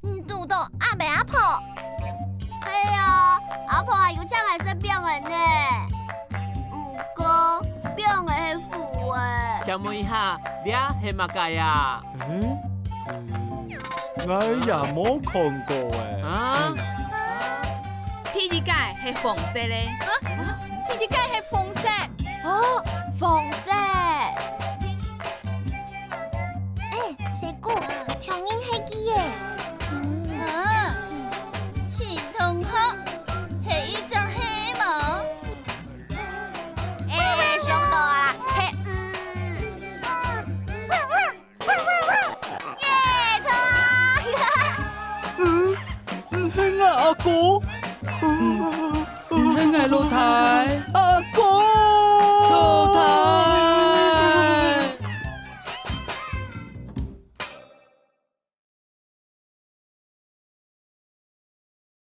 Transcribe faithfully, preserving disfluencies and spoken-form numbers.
你堵到阿姆阿婆？係啊，阿婆還有請𠊎食餅仔呢。毋過，餅仔係苦个。請問一下，這係麼个啊？嗯，嗯，𠊎也無看過欸。啊？第一個係紅色个。啊？第一個係紅色。哦，紅色。欸，細姑，像人係佢欸。嗯。啊，新同學，係一隻蝦無？欸，想到啊，係，嗯。 耶，著啊！嗯，毋係𠊎阿哥，毋係𠊎老弟。啊，